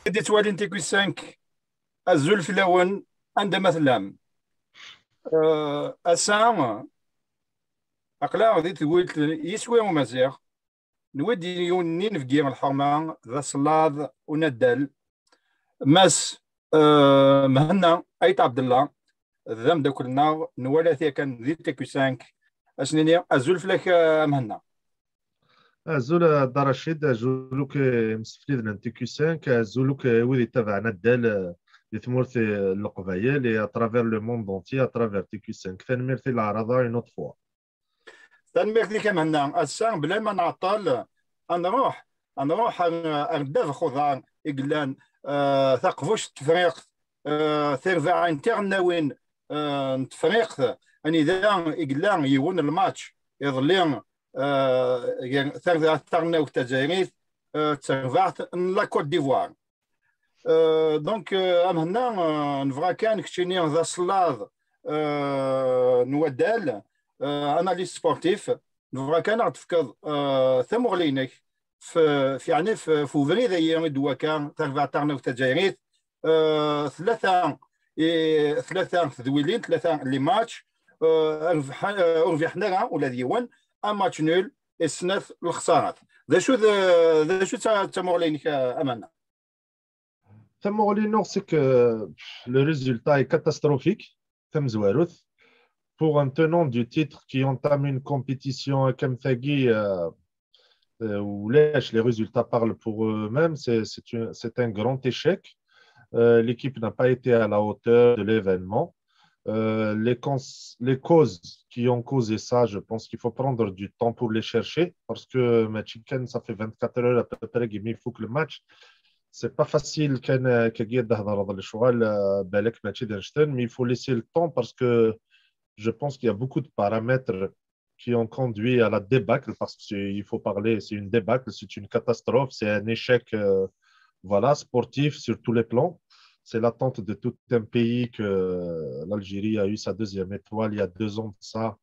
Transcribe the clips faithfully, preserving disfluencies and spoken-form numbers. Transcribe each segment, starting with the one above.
Wid yettwalin T Q cinq, azul fell-awen, anda ma tellam. Euh, ass-a, aql-aɣ di tewwilt yiswi umaziɣ, newwi-d yiwen n yinebgi n lḥerma, d aṣellaḍ unaddal, Mass, euh, Mhenna Ayt Abdallah, d ameddakel-nneɣ, nwala-t yakan di T Q cinq. Ad s-nini azul fell-ak, a Mhenna. Azul a Dda Racid, azul akk imsefliden n T Q cinq, azul akk wid yettabaɛen addal, euh, di tmurt, euh, n Leqbayel et à travers le monde entier, à travers T Q cinq. Tanemmirt i leɛraḍa une autre fois. Tanemmirt-ik a Mhenna. Ass-a, bla ma nɛeṭṭel, ad nruḥ, ad nruḥ ar, ar ddabex uḍar i yellan, euh, taqbuct n Tefriqt, euh, tirbaɛin tiɣennawin, euh, n Tefriqt, anida i yella yiwen n lmatch iḍelli, euh, gar tarbaɛt taɣelnawt tazzayrit, euh, d terbaɛt n la Côte d'Ivoire. Euh, donc, euh, a Mhenna, euh, nebɣa kan keččini d aṣellaḍ, euh, n waddal, euh, analyste sportif, nebɣa kan ad ɣ-d-tefkeḍ, euh, tamuɣli-inek f, f, yeɛni f, f ubrid-ayi i d-waka tarbaɛt taɣelnawt tazzayrit, euh, tlata, i, tlata tedwilin, tlata les matchs, euh, rbeḥ-, euh, ur rbiḥen ara ula d yiwen, un match nul, i snat lexsarat. D acu d, d acu d ta-, d tamuɣli-inek, a, a Mhenna? Tamuɣli-inu, c'est que, pff, le résultat est catastrophique, tamezwarut. Pour un tenant du titre qui entame une compétition comme tagi, euh, euh, où les, les résultats parlent pour eux-mêmes, c'est, c'est un, c'est un grand échec. Euh, l'équipe n'a pas été à la hauteur de l'événement. Euh, les cons-, les causes qui ont causé ça, je pense qu'il faut prendre du temps pour les chercher parce que match, ça fait vingt-quatre heures à peu près qu'il faut que le match, c'est pas facile كان كي تهضر هذا الشغل، آه، بالك ماشي دانشتن، mais il faut laisser le temps parce que je pense qu'il y a beaucoup de paramètres qui ont conduit à la débâcle parce que c'est, il faut parler, c'est une débâcle, c'est une catastrophe, c'est un échec, euh, voilà, sportif sur tous les plans. C'est l'attente de tout un pays que l'Algérie a eu sa deuxième étoile il y a deux ans de ça,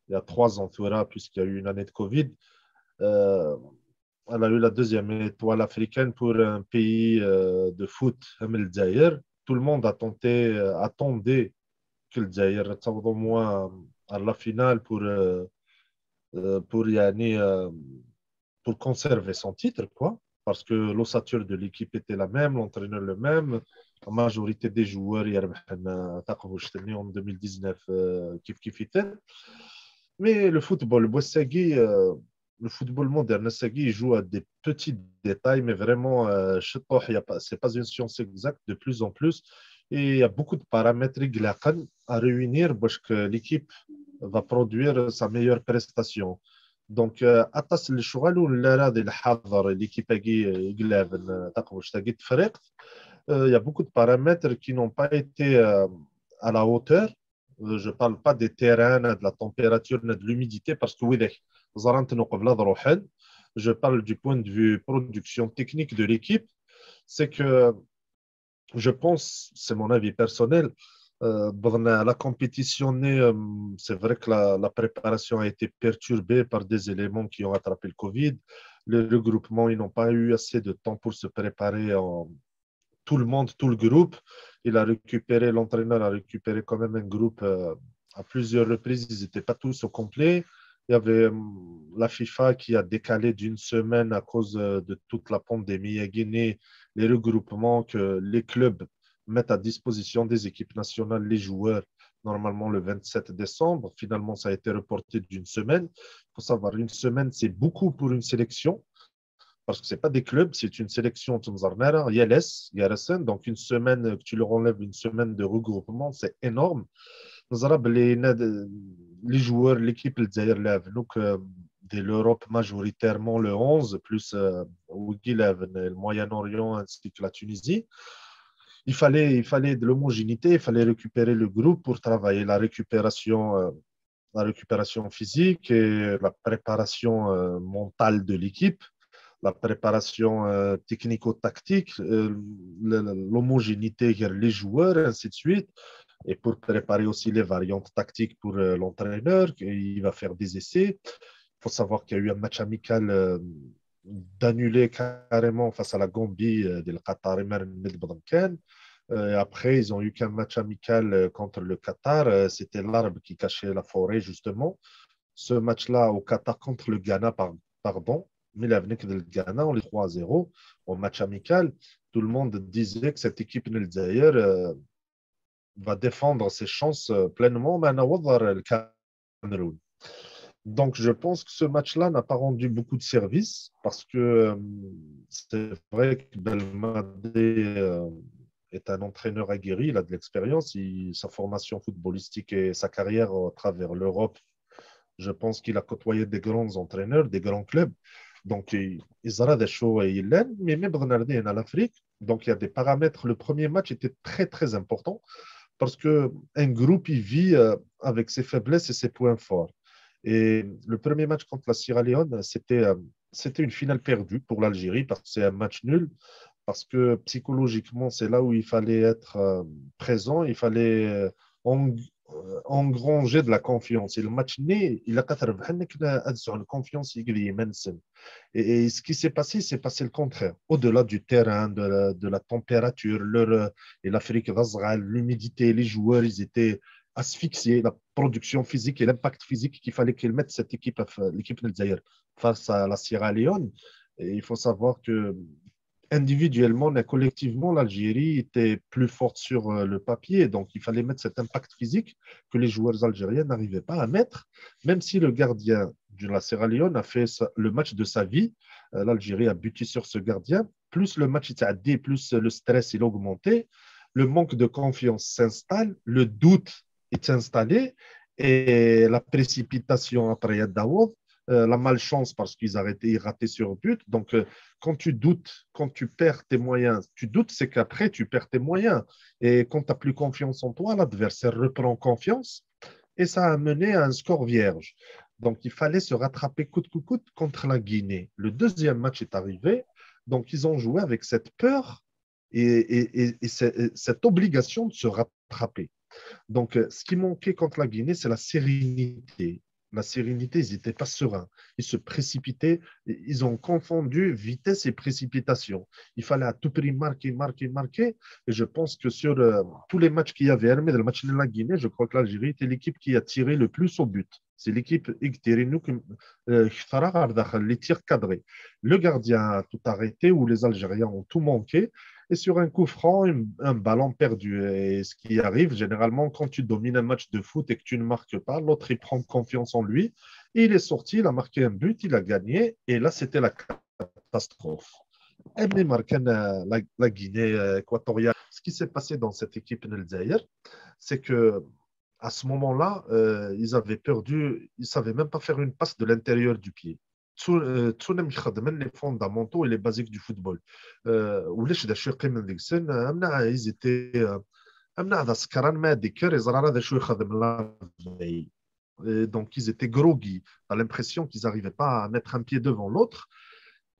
il y a trois ans, puisqu'il y a eu une année de Covid. Euh, elle a eu la deuxième étoile africaine pour un pays, euh, de foot, comme le Dzaïr. Tout le monde a tenté, euh, attendait que le Dzaïr soit au moins à la finale pour, euh, euh, pour, يعني, euh, pour conserver son titre, quoi. Parce que l'ossature de l'équipe était la même, l'entraîneur le même, la majorité des joueurs, il y a en deux mille dix-neuf, euh, كيف كيف. Mais le football, Boissagui, euh, le football moderne, ça, il joue à des petits détails, mais vraiment, euh, c'est pas une science exacte de plus en plus. Et il y a beaucoup de paramètres à réunir parce que l'équipe va produire sa meilleure prestation. Donc, euh, atas le choix ou l'équipe, euh, il y a beaucoup de paramètres qui n'ont pas été, euh, à la hauteur. Euh, je parle pas des terrains, de la température, de l'humidité, parce que oui, je parle du point de vue production technique de l'équipe. C'est que je pense, c'est mon avis personnel, euh, la compétition, euh, c'est vrai que la, la préparation a été perturbée par des éléments qui ont attrapé le Covid. Les regroupements, ils n'ont pas eu assez de temps pour se préparer en, tout le monde, tout le groupe. Il a récupéré, l'entraîneur a récupéré quand même un groupe, euh, à plusieurs reprises. Ils n'étaient pas tous au complet. Il y avait, euh, la FIFA qui a décalé d'une semaine à cause, euh, de toute la pandémie à Guinée, les regroupements que les clubs mettent à disposition des équipes nationales, les joueurs, normalement le vingt-sept décembre. Finalement, ça a été reporté d'une semaine. Il faut savoir, une semaine, c'est beaucoup pour une sélection. Parce que c'est pas des clubs, c'est une sélection, donc une semaine que tu leur enlèves une semaine de regroupement, c'est énorme. Les joueurs, l'équipe, donc, euh, de l'Europe, majoritairement le onze, plus, euh, le Moyen-Orient ainsi que la Tunisie. Il fallait, il fallait de l'homogénéité, il fallait récupérer le groupe pour travailler la récupération, euh, la récupération physique et la préparation, euh, mentale de l'équipe, la préparation, euh, technico-tactique, euh, l'homogénéité vers les joueurs, ainsi de suite, et pour préparer aussi les variantes tactiques pour, euh, l'entraîneur, il va faire des essais. Il faut savoir qu'il y a eu un match amical, euh, d'annuler carrément face à la Gambie, euh, ديال القطر, ما نمد بضم كان. Euh, et après, ils ont eu qu'un match amical, euh, contre le Qatar. Euh, c'était l'arbre qui cachait la forêt, justement. Ce match-là au Qatar contre le Ghana, par- pardon, mais l'avenir de le Ghana, on les trois zéro en match amical. Tout le monde disait que cette équipe de l'Dzaïr, euh, va défendre ses chances, euh, pleinement, mais on a le Cameroun. Donc, je pense que ce match-là n'a pas rendu beaucoup de service parce que, euh, c'est vrai que Belmadi, euh, est un entraîneur aguerri, il a de l'expérience, il- sa formation footballistique et sa carrière à travers l'Europe, je pense qu'il a côtoyé des grands entraîneurs, des grands clubs. Donc, il il ẓra d acu yellan, mais même dans l'Afrique, donc il y a des paramètres. Le premier match était très, très important parce que un groupe, il vit, euh, avec ses faiblesses et ses points forts. Et le premier match contre la Sierra Leone, c'était, euh, c'était une finale perdue pour l'Algérie parce que c'est un match nul, parce que psychologiquement, c'est là où il fallait être, euh, présent, il fallait, euh, en- euh, engranger de la confiance. Et le match nul, il a quatre-vingts, une confiance, et, et ce qui s'est passé, c'est passé le contraire. Au-delà du terrain, de la, de la température, leur, euh, et l'Afrique, l'humidité, les joueurs, ils étaient asphyxiés, la production physique et l'impact physique qu'il fallait qu'ils mettent cette équipe, l'équipe de l'Algérie face à la Sierra Leone. Et il faut savoir que individuellement et collectivement, l'Algérie était plus forte sur, euh, le papier. Donc, il fallait mettre cet impact physique que les joueurs algériens n'arrivaient pas à mettre, même si le gardien de la Sierra Leone a fait le match de sa vie. Euh, L'Algérie a buté sur ce gardien. Plus le match était à plus le stress il augmentait, le manque de confiance s'installe, le doute est installé et la précipitation après Daoud, euh, la malchance parce qu'ils arrêtaient, ils rataient sur but. Donc, euh, quand tu doutes, quand tu perds tes moyens, tu doutes, c'est qu'après, tu perds tes moyens. Et quand tu n'as plus confiance en toi, l'adversaire reprend confiance et ça a mené à un score vierge. Donc, il fallait se rattraper coûte que coûte contre la Guinée. Le deuxième match est arrivé. Donc, ils ont joué avec cette peur et, et, et, et cette obligation de se rattraper. Donc, euh, ce qui manquait contre la Guinée, c'est la sérénité. La sérénité, ils n'étaient pas sereins. Ils se précipitaient. Ils ont confondu vitesse et précipitation. Il fallait à tout prix marquer, marquer, marquer. Et je pense que sur, euh, tous les matchs qu'il y avait, le match de la Guinée, je crois que l'Algérie était l'équipe qui a tiré le plus au but. C'est l'équipe qui a tiré nous, euh, les tirs cadrés. Le gardien a tout arrêté, ou les Algériens ont tout manqué. Et sur un coup franc, un ballon perdu. Et ce qui arrive, généralement, quand tu domines un match de foot et que tu ne marques pas, l'autre, il prend confiance en lui. Et il est sorti, il a marqué un but, il a gagné. Et là, c'était la catastrophe. Et même la, la Guinée, euh, équatoriale, ce qui s'est passé dans cette équipe de l'Dzaïr, c'est que à ce moment-là, euh, ils avaient perdu, ils ne savaient même pas faire une passe de l'intérieur du pied. Tsunem Khadman, les fondamentaux et les basiques du football. Euh, ils étaient, euh, donc, ils étaient groggy. Tu as l'impression qu'ils n'arrivaient pas à mettre un pied devant l'autre.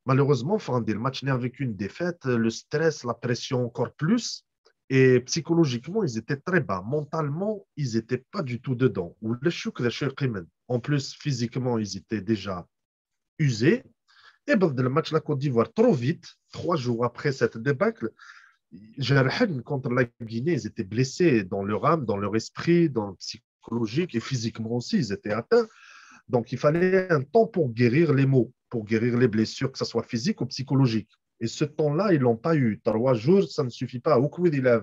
Malheureusement, fin le match né avec une défaite, le stress, la pression encore plus. Et psychologiquement, ils étaient très bas. Mentalement, ils n'étaient pas du tout dedans. Ou le choc de En plus, physiquement, ils étaient déjà usés. Et ben, le match la Côte d'Ivoire, trop vite, trois jours après cette débâcle, Gerhen contre la Guinée, ils étaient blessés dans leur âme, dans leur esprit, dans le psychologique et physiquement aussi, ils étaient atteints. Donc, il fallait un temps pour guérir les maux, pour guérir les blessures, que ce soit physique ou psychologique. Et ce temps-là, ils l'ont pas eu. Trois jours, ça ne suffit pas. Au coup, il a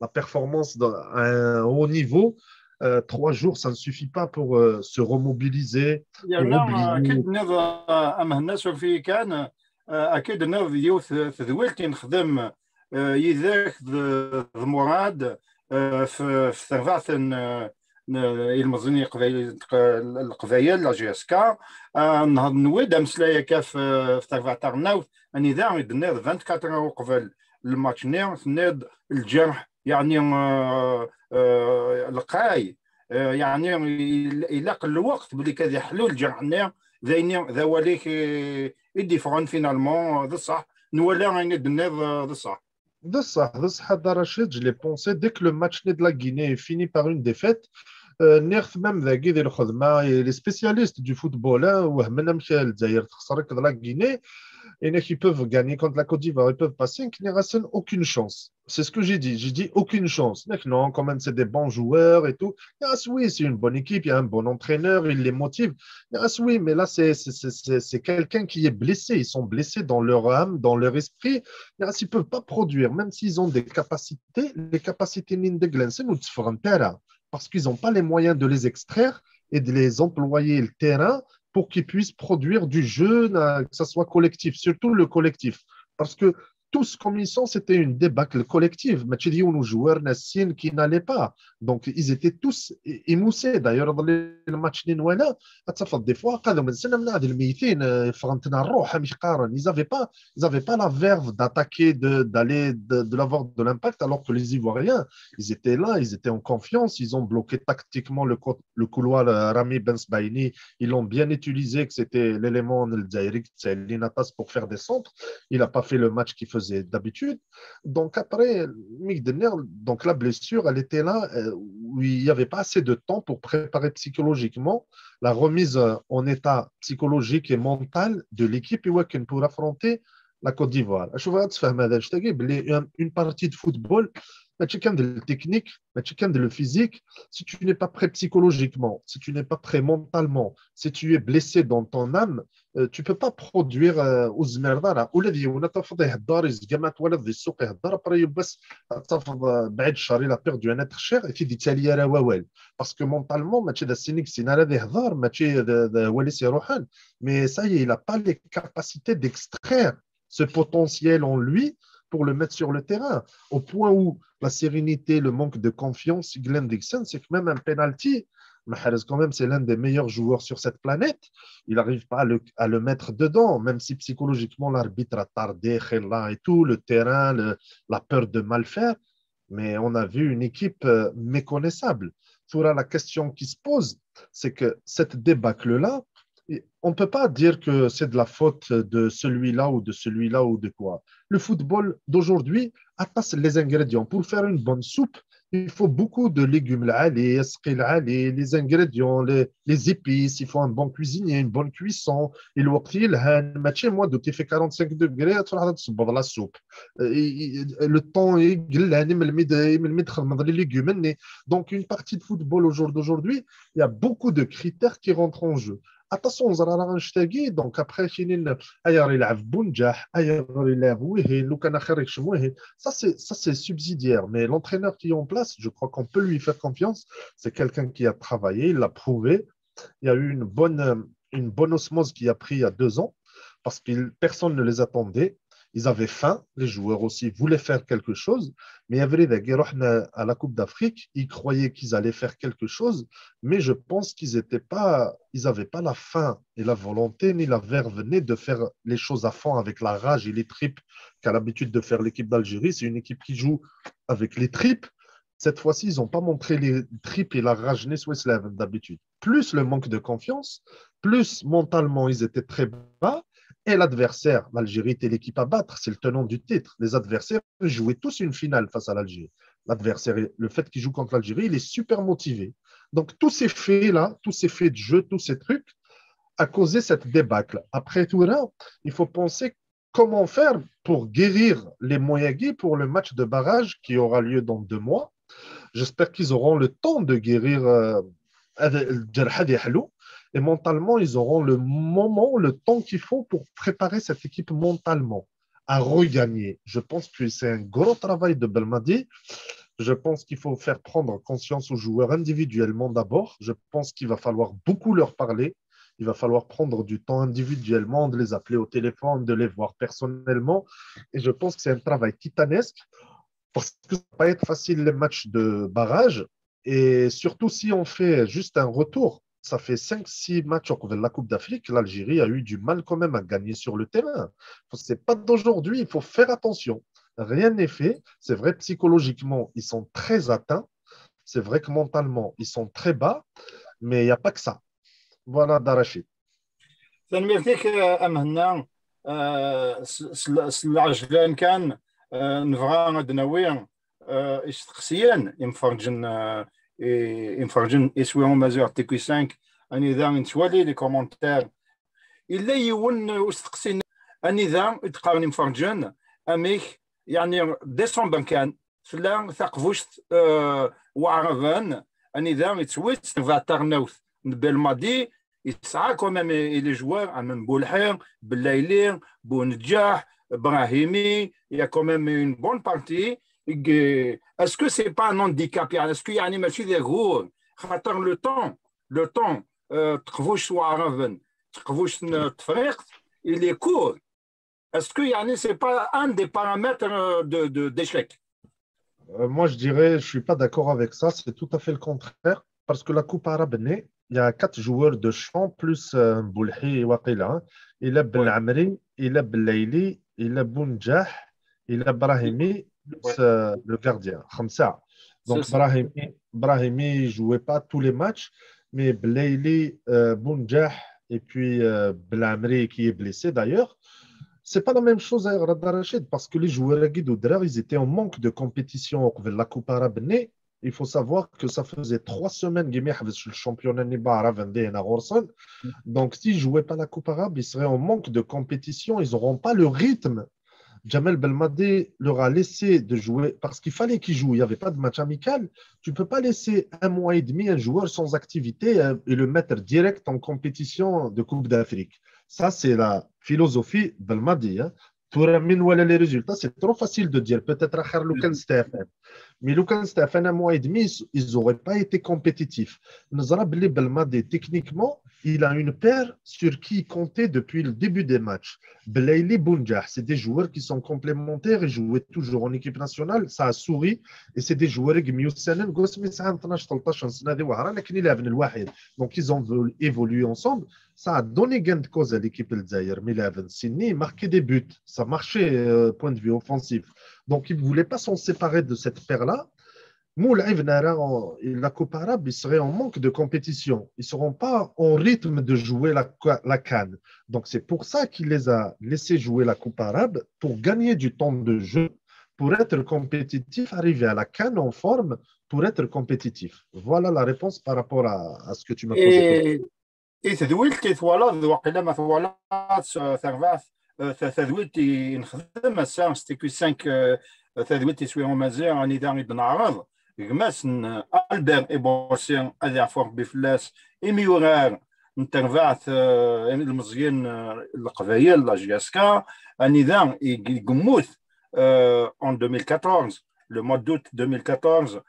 la performance à un haut niveau. Euh, trois jours, ça ne suffit pas pour, euh, se remobiliser. Pour oublier. أكيد نض أمهنا سوفي كان، أكيد نض يوث ثدويلتي نخدم يذاك ذ مراد في في تنفعت المزني القبايل لا جي اس كا. نهض نويد امسلايا كاف في تنفعت ارناوت اني ذا دنيض أربعة وعشرين قبل الماتش نير تنيض الجرح يعني، آه، آه، لقاي، آه، يعني يلاق الوقت بلي كذا حلول جرحني ذيني ذا وليك يديفغون فينالمون ذا الصح نولي غيني دنيض ذا الصح. ذا الصح ذا الصح هذا رشيد. Je l'ai pensé dès que le match de la Guinée est fini par une défaite. Euh, nniɣ-t même dagi di lxedma, les spécialistes du football, hein, wehmen amek Lezzayer texser akked la Guinée, et ils peuvent gagner contre la Côte d'Ivoire, ils peuvent passer, nniɣ-asen aucune chance. C'est ce que j'ai dit. J'ai dit aucune chance. Nniɣ non, quand même, c'est des bons joueurs et tout. Ah oui, c'est une bonne équipe, il y a un bon entraîneur, il les motive. Ah oui, mais là, c'est, c'est, c'est, c'est, c'est quelqu'un qui est blessé. Ils sont blessés dans leur âme, dans leur esprit. Ils ne peuvent pas produire, même s'ils ont des capacités, les capacités n yimdakkalen-nsen ur tteffɣent ara, parce qu'ils n'ont pas les moyens de les extraire et de les employer le terrain pour qu'ils puissent produire du jeu, euh, que ce soit collectif, surtout le collectif. Parce que tous comme ils sont, c'était une débâcle collective. Match de joueur Nassine qui n'allait pas. Donc, ils étaient tous é- émoussés. D'ailleurs, dans le match Ninwala, des fois, قادوا من سنة من هذا الميتين، آه، فرنتنا الروح، مش قارن. Ils n'avaient pas, ils n'avaient pas la verve d'attaquer, de, d'aller, de, de l'avoir de l'impact, alors que les Ivoiriens, ils étaient là, ils étaient en confiance, ils ont bloqué tactiquement le, co- le couloir euh, Rami Ben Sbaini, ils l'ont bien utilisé, que c'était l'élément de Zaïri, c'est Linatas pour faire des centres. Il n'a pas fait le match qu'il faisait d'habitude. Donc après, Mick Denner, donc la blessure, elle était là, euh, où il n'y avait pas assez de temps pour préparer psychologiquement la remise euh, en état psychologique et mental de l'équipe et pour affronter la Côte d'Ivoire. Je vois une partie de football, ماشي كان de la technique, ماشي كان de le physique. Si tu n'es pas prêt psychologiquement, si tu n'es pas prêt mentalement, si tu es blessé dans ton âme, euh, tu peux pas produire euh, ur tezmireḍ ara. Ula d yiwen ad tafeḍ ihedder, yezga ma twalaḍ di ssuq ihedder, après yiwwas ad tafeḍ euh, بعد شهر il a perdu un être cher, i t-id-yettali ara wawal. Parce que mentalement, ماشي d assinig sin ara d ihedder, ماشي d, d wali s iruḥen. Mais ça y est, il a pas les capacités d'extraire ce potentiel en lui pour le mettre sur le terrain. Au point où la sérénité, le manque de confiance, Glenn Dixon, c'est que même un penalty, Mahrez quand même, c'est l'un des meilleurs joueurs sur cette planète. Il n'arrive pas à le, à le mettre dedans, même si psychologiquement l'arbitre a tardé, là et tout, le terrain, le, la peur de mal faire. Mais on a vu une équipe euh, méconnaissable. Tura, la question qui se pose, c'est que cette débâcle-là, on ne peut pas dire que c'est de la faute de celui-là ou de celui-là ou de quoi. Le football d'aujourd'hui attache les ingrédients. Pour faire une bonne soupe, il faut beaucoup de légumes, les ingrédients, les, les épices, il faut un bon cuisinier, une bonne cuisson. Et le وقت يلهان, ماشي moi, tu fais quarante-cinq degrés, tu as la soupe. Le temps est les légumes. Donc, une partie de football au jour d'aujourd'hui, il y a beaucoup de critères qui rentrent en jeu. Attention, donc après, كاينين ايار يلعب بنجاح، ايار يلعب وهين، لو كان اخر يكشم وهين. Ça c'est ça c'est subsidiaire, mais l'entraîneur qui est en place, je crois qu'on peut lui faire confiance. C'est quelqu'un qui a travaillé, il l'a prouvé. Il y a eu une bonne une bonne osmose qui a pris il y a deux ans parce que personne ne les attendait. Ils avaient faim, les joueurs aussi voulaient faire quelque chose, mais il y avait des à la Coupe d'Afrique, ils croyaient qu'ils allaient faire quelque chose, mais je pense qu'ils étaient pas, ils n'avaient pas la faim et la volonté, ni la verve, ni de faire les choses à fond avec la rage et les tripes qu'a l'habitude de faire l'équipe d'Algérie. C'est une équipe qui joue avec les tripes. Cette fois-ci, ils n'ont pas montré les tripes et la rage ni d'habitude. Plus le manque de confiance, plus mentalement ils étaient très bas, et l'adversaire, l'Algérie était l'équipe à battre, c'est le tenant du titre. Les adversaires jouaient tous une finale face à l'Algérie. L'adversaire, le fait qu'il joue contre l'Algérie, il est super motivé. Donc tous ces faits-là, tous ces faits de jeu, tous ces trucs, a causé cette débâcle. Après tout là, il faut penser comment faire pour guérir les moyens pour le match de barrage qui aura lieu dans deux mois. J'espère qu'ils auront le temps de guérir euh, et mentalement, ils auront le moment, le temps qu'il faut pour préparer cette équipe mentalement à regagner. Je pense que c'est un gros travail de Belmadi. Je pense qu'il faut faire prendre conscience aux joueurs individuellement d'abord. Je pense qu'il va falloir beaucoup leur parler. Il va falloir prendre du temps individuellement, de les appeler au téléphone, de les voir personnellement. Et je pense que c'est un travail titanesque parce que ça va pas être facile les matchs de barrage. Et surtout si on fait juste un retour, ça fait cinq six matchs au cours de la Coupe d'Afrique, l'Algérie a eu du mal quand même à gagner sur le terrain. C'est pas d'aujourd'hui, il faut faire attention. Rien n'est fait. C'est vrai, psychologiquement, ils sont très atteints. C'est vrai que mentalement, ils sont très bas, mais il n'y a pas que ça. Voilà, Darachid. Tanemmirt-ik a Mhenna. S lɛejlan kan, nebɣa ad d-nawi isteqsiyen imferǧen i- imferǧen iswi umaziɣ T Q cinq, anida i nettwali les commentaires. Yella yiwen usteqsi anida i d-qqaren imferǧen, amek, yeɛni, décembre kan, tella taqbuct, euh, waɛraben, anida yettwet terbaɛt tarnawt n Belmadi, yesɛa quand même les joueurs, am Boulhi, Belaili, Bounedjah, Brahimi, il y a quand même une bonne partie. Est-ce que c'est pas un handicap, yeɛni, est-ce que, yeɛni, mačči d agur, xaṭer le temps, le temps, euh, taqbuct waɛraben, taqbuct n Tefriqt, il est court. Est-ce que, yeɛni, c'est pas un des paramètres, euh, de, de, d'échec? Euh, moi, je dirais, je suis pas d'accord avec ça. C'est tout à fait le contraire. Parce que la Coupe arabe, il y a quatre joueurs de champ, plus euh, Boulhi et Waqila, hein. Il y a Belamri, il y a Belaili, il y a Bounedjah, il y a Brahimi, plus euh, le gardien, خمسة. Donc, Brahimi, Brahimi ne jouait pas tous les matchs, mais Belaili, euh, Bounedjah, et puis euh, Belamri, qui est blessé d'ailleurs. C'est pas la même chose, hein, Rachid, parce que les joueurs, ils étaient en manque de compétition au la Coupe arabe. Il faut savoir que ça faisait trois semaines que le championnat n'est pas arabe. Donc, s'ils ne jouaient pas la Coupe arabe, ils seraient en manque de compétition, ils n'auront pas le rythme. Jamel Belmadi leur a laissé de jouer parce qu'il fallait qu'il joue. Il n'y avait pas de match amical. Tu ne peux pas laisser un mois et demi un joueur sans activité euh, et le mettre direct en compétition de Coupe d'Afrique. Ça, c'est la philosophie Belmadi. Hein. Tout le monde voit les résultats, c'est trop facile de dire. Peut-être à Lucas Stéphane. Mais Lucas Stéphane, un mois et demi, ils n'auraient pas été compétitifs. Nous avons Belmadi, techniquement, il a une paire sur qui il comptait depuis le début des matchs. Belaili, Bounedjah, c'est des joueurs qui sont complémentaires et jouaient toujours en équipe nationale. Ça a souri. Et c'est des joueurs qui mieux donc, ils ont évolué ensemble. Ça a donné gain de cause à l'équipe de Zaire. Mais il a marqué des buts. Ça marchait, euh, point de vue offensif. Donc, ils ne voulaient pas s'en séparer de cette paire-là. Moul Ibn Ara, la Coupe arabe, ils seraient en manque de compétition. Ils ne seront pas en rythme de jouer la, la CAN. Donc, c'est pour ça qu'il les a laissés jouer la Coupe arabe, pour gagner du temps de jeu, pour être compétitif, arriver à la CAN en forme, pour être compétitif. Voilà la réponse par rapport à, à ce que tu m'as posé. I tedwilt i twalaḍ, waqila ma twalaḍ tarbaɛt, tadwilt i nexdem ass-a s T Q cinq, tadwilt iswi umaziɣ, anida i d-neɛreḍ gma-s n Albert Ébourssi, ad iɛfu Rebbi fell-as, imyurar n terbaɛt ilmeẓyen n Leqbayel, la J S K, anida i yemmut en deux mille quatorze, le mois d'août deux mille quatorze,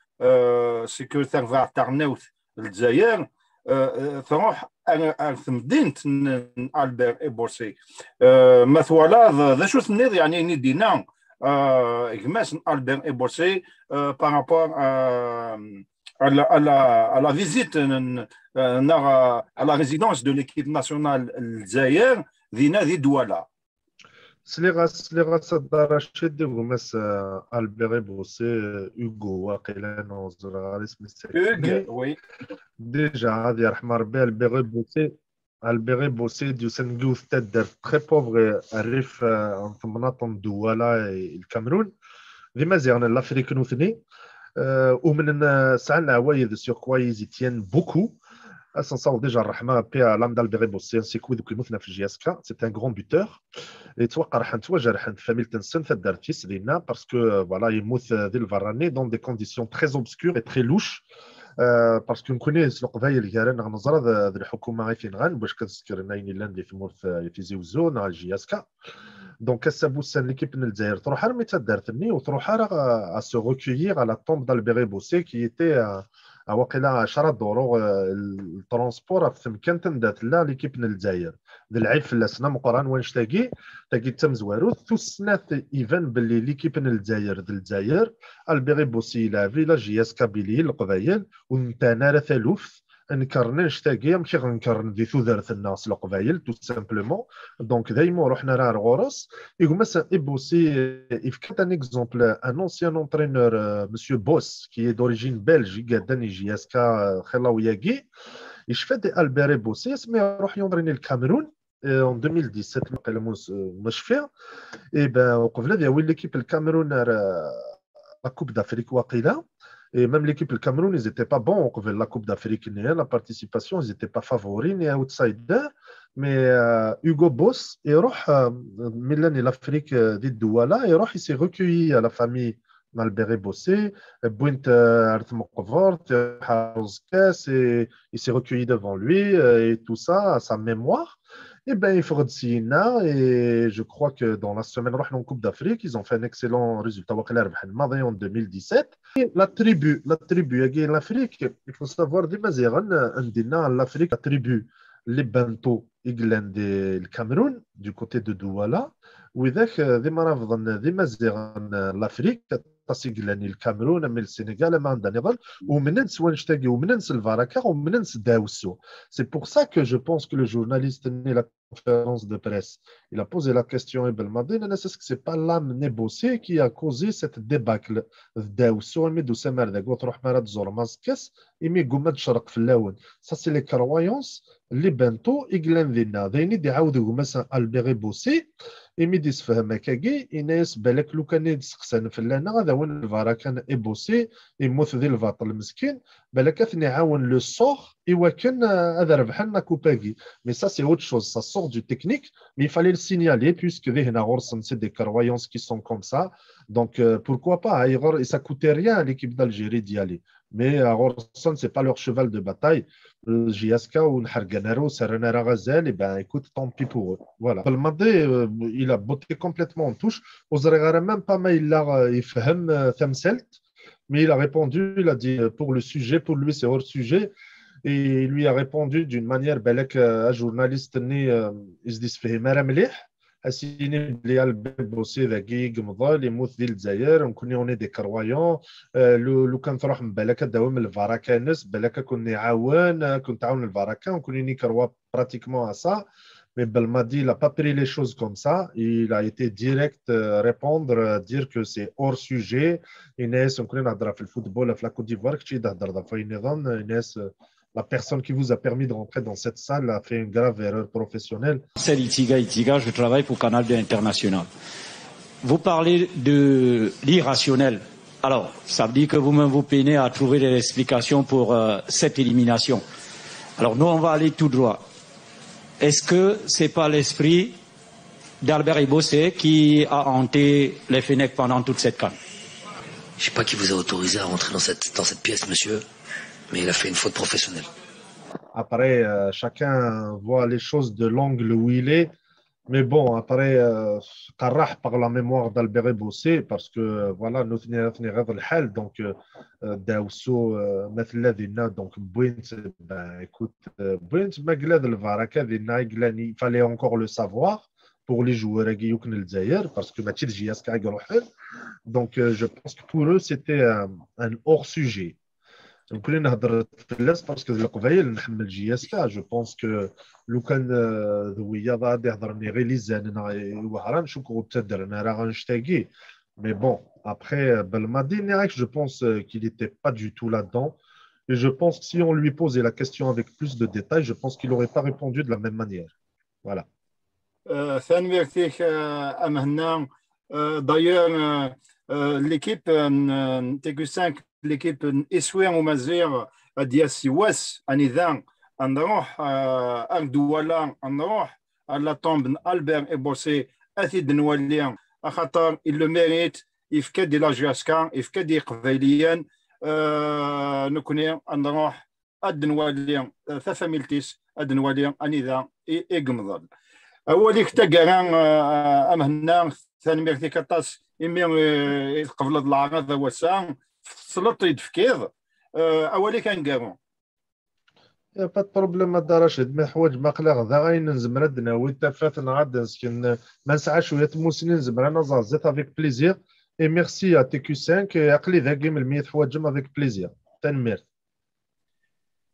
c'est que terbaɛt tarnawt Lezzayer, euh, euh, tṛuḥ ar, ar temdint n Albert Ébourssi. Euh, ma twalaḍ, d acu tenniḍ, yeɛni, ini-d-inna, euh, gma-s n Albert Ébourssi, euh, par rapport à, à la, à la, à la visite, euh, neɣ à la résidence de l'équipe nationale n Lezzayer, dinna di Douala. Sliɣ-as, sliɣ-as a Dda Racid, d gma-s, euh, Albert Ébourssi, euh, Hugo, waqila, neɣ ẓriɣ ar isem-is. Hugues, oui. Déjà, ad yerḥem Rebbi, Albert Ébourssi, Albert Ébourssi, d-yusan deg yiwet taddart très pauvre, euh, rrif, euh, n temnaḍt n Douala, euh, Lkamerun. D Imaziɣen n Lafrik nutni. Euh, umnen, euh, sɛan leɛwayed sur quoi ils y tiennent beaucoup. Ad sen-nessaweḍ déjà ṛṛeḥma, paix à l'âme d'Albert Ébourssi, ainsi que wid akk yemmuten ɣef J S K. C'est un grand buteur. Yettwaqerḥen, ttwajerḥen tfamilt-nsen, taddart-is dinna, parce que, euh, voilà, yemmut, euh, di lberrani dans des conditions très obscures et très louches. Euh, parce que nekkni s Leqbayel gar-aneɣ neẓra d, d lḥukuma i t-inɣan, bac ad sekren ayen yellan di tmurt, euh, i Tizi Uzzu, neɣ J S K. Donc, ass-a n wussan, l'équipe n Lezzayer tṛuḥ armi d taddart-nni, ur tṛuḥ ara à, à se recueillir à la tombe d'Albert Ébourssi, qui était, euh, à waqila ɛecṛa duṛu, euh, le transport ɣef temkant anda tella l'équipe n Lezzayer. D lɛib fell-asen ameqqran wannect-agi. Tagi d tamezwarut, tussna iban belli l'équipe n Lezzayer d Lezzayer, Albert Ébourssi yelɛeb i la J S K Kabylie, Leqbayel, ur ntan ara taluft, nekren annect-agi, amek i ɣ-nekren di tudert-nneɣ s Leqbayel, tout simplement. Donc, dayma ur ruḥen ara ar ɣur-s. Gma-s Ébourssi, euh, yefka-d un exemple, un ancien entraîneur, euh, Monsieur Boss, qui est d'origine belge, i yeddan i J S K, euh, xilla wiyagi. Yecfa-d Albert Ébourssi, asmi iruḥ yunḍrini Lkamerun, euh, en deux mille dix-sept, waqila ma, euh, ma cfiɣ. Et ben, uqbel ad yawi l'équipe Lkamerun ar, euh, la Coupe d'Afrique, waqila. Et même l'équipe le Cameroun, ils n'étaient pas bons au la Coupe d'Afrique, ni la participation, ils n'étaient pas favoris, ni outsider. Mais euh, Hugo Boss, et Roh, euh, Milan et l'Afrique euh, dit Douala, et Roh, il s'est recueilli à la famille Malbéré Bossé, Bouint Artmokovort, et il s'est recueilli devant lui euh, et tout ça, à sa mémoire. Eh bien, il faut dire, et je crois que dans la semaine, en Coupe d'Afrique, ils ont fait un excellent résultat. En deux mille dix-sept, la tribu, la tribu, l'Afrique, il faut savoir, des Mazéran, l'Afrique, la tribu, les Bantous, ils viennent du Cameroun, du côté de Douala, ou des Mazéran, l'Afrique, le Cameroun, le Sénégal, le Sénégal, ومنن سوانشتاقي ومنن البركه ومنن داوسو. C'est pour ça que je pense que le journaliste, la conférence de presse, il a posé la question à Belmadi, est-ce que c'est pas l'âme négociée qui a causé cette débâcle? Daoussour, mais Doucemar de Gotroh Marad Zormaskes, et Migumad Sharq Flaoun. Ça, c'est les croyances, les bento, Iglandina. Daini de Aoud Gumas Albert Bossé, et Midis Fahmakagi, Inès Belek Lukanid Sksen Flana, Daoun Varakan et Bossé, et Mouth Dilvat Lemskin, Belek Athni Aoun le sort, et Waken Adarvhan Nakupagi. Mais ça, c'est autre chose. Ça sort du technique, mais il fallait le signaler puisque c'est des croyances qui sont comme ça. Donc, euh, pourquoi pas? Et ça coûtait rien à l'équipe d'Algérie d'y aller. Mais à Rorson, c'est pas leur cheval de bataille. J S K ou Nharganaro, Saranara Ghazel, et ben écoute, tant pis pour eux. Voilà. Belmadi, euh, il a botté complètement en touche. Ouzrera même pas, mais il a, euh, il fait, euh, Thamselt. Mais il a répondu, il a dit euh, pour le sujet, pour lui c'est hors sujet. Et il lui a répondu d'une manière, belek, euh, un journaliste ni euh, il se dit, Hasini Blial Bosé, Dagig, Mdal, Imout Dil Zayer, on connaît, on est des croyants. Euh, le, le Kantroh, Belek, Dawem, le Varakanes, Belek, qu'on est Awen, qu'on taoun le Varaka, on connaît ni croit pratiquement à ça. Mais Belmadi, il n'a pas pris les choses comme ça. Il a été direct euh, répondre, euh, dire que c'est hors sujet. Inès, on connaît, on a le football, la Côte d'Ivoire, qui est dans la Inès, euh, la personne qui vous a permis de rentrer dans cette salle a fait une grave erreur professionnelle. C'est Itiga Itiga, je travaille pour Canal deux International. Vous parlez de l'irrationnel. Alors, ça veut dire que vous-même, vous peinez à trouver des explications pour euh, cette élimination. Alors, nous, on va aller tout droit. Est-ce que c'est pas l'esprit d'Albert Ebossé qui a hanté les Fenech pendant toute cette CAN? Je sais pas qui vous a autorisé à rentrer dans cette, dans cette pièce, monsieur, mais il a fait une faute professionnelle. Après, euh, chacun voit les choses de l'angle où il est. Mais bon, après, euh, قرح par la mémoire d'Albert Ebossé, parce que voilà, nous tenons le hal, donc euh, euh, Daoussour, euh, donc Bouint, ben écoute, euh, Bouint, Maglad le Varaka, il fallait encore le savoir pour les joueurs qui le parce que match de J S K. Donc euh, je pense que pour eux, c'était un, un hors-sujet. Donc, parce que le J S K, je pense que لو كان ذويا غادي يهضر مي غير لي زانن وهران شو كنت تدرنا راه غنشتاقي. Mais bon, après Belmadi, je pense qu'il n'était pas du tout là-dedans. Et je pense que si on lui posait la question avec plus de détails, je pense qu'il n'aurait pas répondu de la même manière. Voilà. Tanemmirt-ik a Mhenna. D'ailleurs, l'équipe n T Q cinq, l'équipe n Iswi Umaziɣ, ad d-yas wass anida ad nruḥ ar Douala, ad nruḥ ar la tombe n Albert Ebossé, ad t-id-nwali, axaṭer il le mérite, yefka-d i la J S K, yefka-d i Yeqbayliyen, nekkni ad nruḥ ad nwali tafamilt-is, ad nwali anida i yemḍel. Awal-ik taggara a Mhenna, tanemmirt-ik aṭas imi i tqebleḍ leɛraḍ a wass-a, tfeṣleḍ i d-tefkiḍ. Awal-ik aneggaru. Pas de problème a Dda Racid, ma ḥwaǧem aql-aɣ da ayen nezmer ad d-nawi tafat neɣ ad d-nesken, ma nesɛa cwiya tmussni nezmer ad naẓ ɣer zdat avec plaisir. Et merci à T Q cinq, aql-i dagi melmi i teḥwaǧem avec plaisir. Tanemmirt.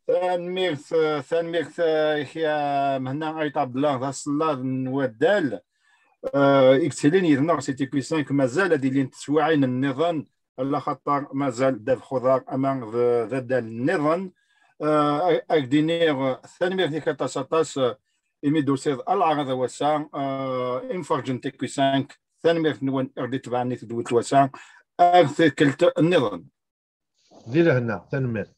Tanemmirt, tanemmirt-ik a Mhenna Ayt Ɛebdellah, d asellaḍ n waddal i yettilin yid-neɣ si T Q cinq, mazal ad ilint teswiɛin nniḍen, ala xaṭer mazal d ad xuḍer ama d addal nniḍen. Ad k-d-iniɣ tanemmirt-ik aṭas aṭas imi d-tusiḍ a leɛraḍ a wass-a, imferrǧen T Q cinq, tanemmirt-nwen i ɣ-d-itebɛen i tedwilt n wass-a, ar tikkelt nniḍen. Di lehna, tanemmirt.